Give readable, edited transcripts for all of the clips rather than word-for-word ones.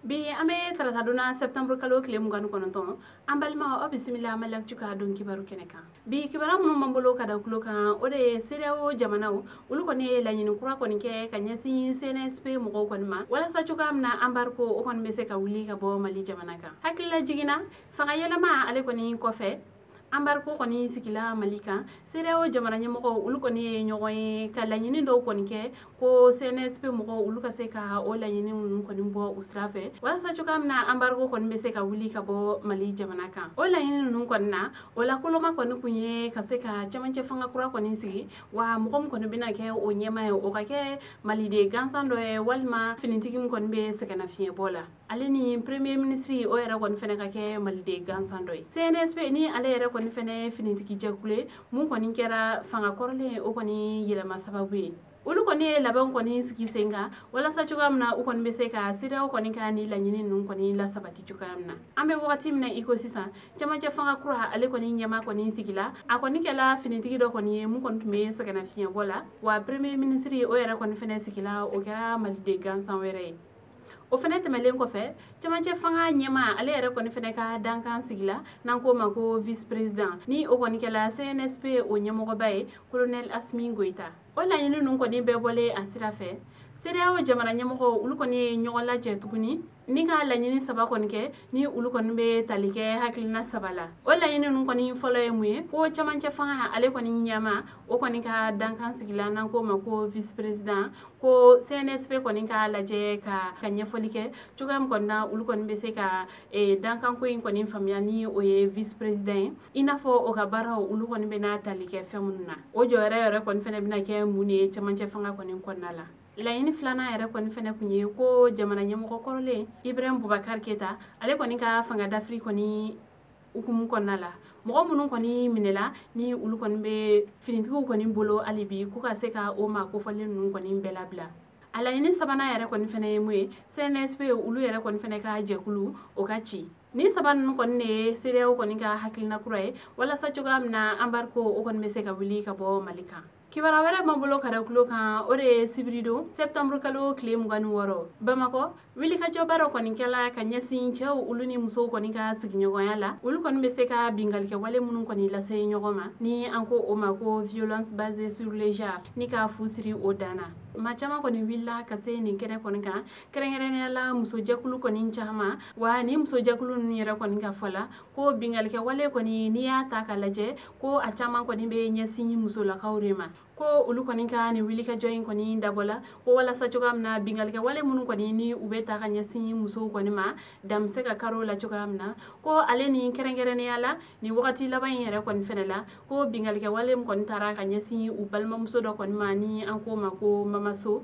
Bi an bɛ tarata donna septembre kalo tile 29, an balima, aw bisimila Mali Actu ka don kibaru kɛnɛ kan. Bi kibaru minnu b'an bolo ka da tulo kan, o de ye CEDEAO jamanaw olu kɔni ye laɲini kura kɔni kɛ ka ɲɛsin CNSP mɔgɔw kɔni ma, walasa cogoya min na embargo o kɔni bɛ se ka wuli ka bɔ Mali jamana kan. Hakilila jiginna fanga yɛlɛma ale kɔni kɔfɛ, embargo kɔni sigila Mali kan. CEDEAO jamana ɲɛmɔgɔw olu kɔni ye ɲɔgɔn ye ka laɲini dɔw kɔni kɛ ko CNSP mɔgɔw olu ka se ka o laɲini ninnu kɔni bɔ u sira fɛ, walasa cogoya min na embargo kɔni bɛ se ka wuli ka bɔ Mali jamana kan. O laɲini ninnu kɔni na, o la koloma kɔni kun ye ka se ka cɛmancɛ fanga kura kɔni sigi, wa mɔgɔ min kɔni bɛna kɛ o ɲɛmaa ye, o ka kɛ maliden gansan dɔ ye walima finitigi min kɔni bɛ sɛgɛnnafiɲɛbɔ la, ale ni premier ministre o yɛrɛ kɔni fɛnɛ ka kɛ maliden gansan dɔ ye. CNSP ni ale yɛrɛ kɔni fɛnɛ finitigi jɛkulu ye mun kɔni kɛra fanga kɔrɔlen o kɔni yɛlɛma sababu ye. Olu kɔni ye labɛnw kɔni sigi sen kan walasa cogoya min na u kɔni bɛ se ka CEDEAO kɔni ka ni laɲini ninnu kɔni lasabati cogoya min na. An bɛ wagati min na i ko sisan, cɛmancɛ fanga kura ale kɔni ɲɛmaa kɔni sigila, a kɔni kɛla finitigi dɔ kɔni ye mun kɔni tun bɛ sɛgɛnnafiɲɛbɔ la, wa premier ministre o yɛrɛ kɔni fɛnɛ sigila, o kɛra maliden gansan wɛrɛ ye. O fɛnɛ tɛmɛlen kɔfɛ, cɛmancɛ fanga ɲɛmaa ale yɛrɛ kɔni fɛnɛ ka dankan sigila, n'an k'o ma ko vice président, ni o kɔni kɛla CNSP o ɲɛmɔgɔba ye, colonel Assimi Goïta. O laɲini ninnu kɔni bɛɛ bɔlen a sira fɛ, CEDEAO jamana ɲɛmɔgɔw olu kɔni ye ɲɔgɔn lajɛ tuguni ni ka laɲini saba kɔni kɛ, ni olu kɔni bɛ tali kɛ hakilina saba la. O laɲini ninnu kɔni fɔlɔ ye mun ye? Ko cɛmancɛ fanga ale kɔni ɲɛma o kɔni ka dankan sigila, n'an k'o ma ko vice président, ko CNSP kɔni k'a lajɛ ka ɲɛfɔli kɛ cogoya min kɔni na olu kɔni bɛ se ka dankanko in kɔni faamuya, ni o ye vice président ye, i n'a fɔ o ka baaraw olu kɔni bɛna tali kɛ fɛn minnu na, o jɔyɔrɔ yɛrɛ kɔni fɛnɛ bɛna kɛ mun de ye cɛmancɛ fanga kɔni kɔnɔna la. Laɲini filanan yɛrɛ kɔni fɛnɛ kun ye ko jamana ɲɛmɔgɔ kɔrɔlen Ibrahim Boubacar Keita ale kɔni ka fanga dafiri kɔni hukumu kɔnɔna la, mɔgɔ minnu kɔni minɛla ni olu kɔni bɛ finitigiw kɔni bolo hali bi, ko ka se ka o maa kofɔlen ninnu kɔni bɛɛ labila. A laɲini sabanan yɛrɛ kɔni fɛnɛ ye mun ye? CNSP olu yɛrɛ kɔni fɛnɛ ka jɛkulu o ka ci. Nin saba ninnu kɔni de ye CEDEAO kɔni ka hakilina kura ye walasa cogoya min na embargo o kɔni bɛ se ka wuli ka bɔ Mali kan. Kibaruya wɛrɛ b'an bolo ka da tulo kan, o de ye sibiridon septembre kalo tile 26, Bamakɔ wulikajɔba dɔ kɔni kɛla ka ɲɛsin cɛw olu ni musow kɔni ka sigiɲɔgɔnya la, olu kɔni bɛ se ka bingalikɛwale minnu kɔni lase ɲɔgɔn ma, ni an ko o ma ko violence basée sur le genre, ni ka fu siri o dan na. Maa caman kɔni wulila ka se nin kɛnɛ kɔni kan, kɛrɛnkɛrɛnnenya la musojɛkulu kɔni caman. Wa ni musojɛkulu ninnu yɛrɛ kɔni ka fɔ la ko bingalikɛwale kɔni, n'i y'a ta k'a lajɛ, ko a caman kɔni bɛ ɲɛsin musolakaw de ma, ko olu kɔni ka nin wulikajɔ in kɔni dabɔla ko walasa cogoya min na bingalikɛwale minnu kɔni ni u bɛ ta ka ɲɛsin musow kɔni ma, dan bɛ se ka karo la cogoya min na. Ko ale ni kɛrɛnkɛrɛnnenya la nin wagati laban in yɛrɛ kɔni fɛnɛ la, ko bingalikɛwale min kɔni taara ka ɲɛsin u balimamuso dɔ kɔni ma, ni an k'o ma ko Mamaso,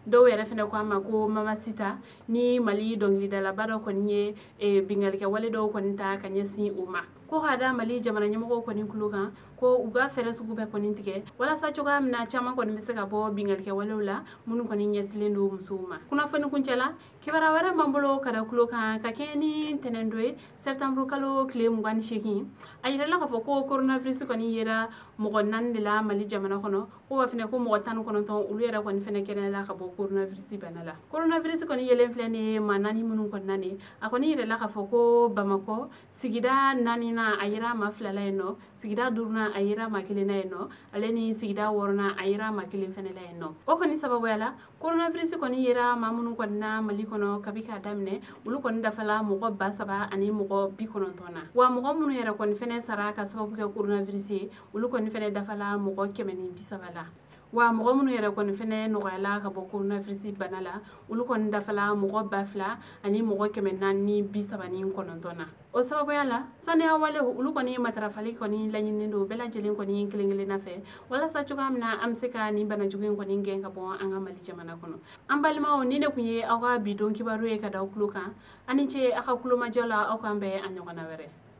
dɔw yɛrɛ fɛnɛ ko a ma ko Mama Sita, ni Mali dɔnkilidalaba dɔ kɔni ye bingalikɛwale dɔw kɔni ta ka ɲɛsin o ma, ko k'a da Mali jamana ɲɛmɔgɔw kɔni tulo kan ko u ka fɛɛrɛ sugu bɛɛ kɔni tigɛ walasa cogoya min na caman kɔni bɛ se ka bɔ bingalikɛwalew la minnu kɔni ɲɛsinnen don musow ma. Kunnafoni kuncɛ la, kibaruya wɛrɛ b'an bolo ka da tulo kan ka kɛɲɛ ni ntɛnɛn don ye septembre kalo tile 28, a yirala k'a fɔ ko coronavirus kɔni yera mɔgɔ 4 de la Mali jamana kɔnɔ, ko wa fɛnɛ ko mɔgɔ 19 olu yɛrɛ kɔni fɛnɛ kɛnɛyala ka bɔ coronavirus bana la. Coronavirus kɔni yelen filɛ nin ye maa 4 minnu kɔni na nin, a kɔni yirala k'a fɔ ko Bamakɔ sigida 4nan a yera maa 2 la yen nɔ, sigida 5nan a yera maa 1 na yen nɔ, ale ni sigida 6nan a yera maa 1 fɛnɛ la yen nɔ. O kɔni sababuya la coronavirus kɔni yera maa minnu kɔni na Mali kɔnɔ kabi k'a daminɛ, olu kɔni dafala mɔgɔ 3190 na, wa mɔgɔ minnu yɛrɛ kɔni fɛnɛ sara ka sababu kɛ coronavirus ye, olu kɔni fɛnɛ dafala mɔgɔ 130 la. Wa mɔgɔ minnu yɛrɛ kɔni fɛnɛ nɔgɔyala ka bɔ coronavirus bana la, olu kɔni dafala mɔgɔ 2439 na. O sababuya la saniya walew olu kɔni matarafali kɔni laɲininen don bɛɛ lajɛlen kɔni kelen kelenna fɛ, walasa cogoya min na an bɛ se ka nin bana jugu in kɔni gɛn ka bɔ an ka Mali jamana kɔnɔ. An balimaw, ni ne kun ye aw ka bi don kibaru ye ka da aw tulo kan. Aw ni ce aw ka kulomajɔ la, aw k'an bɛn a ɲɔgɔnna wɛrɛ.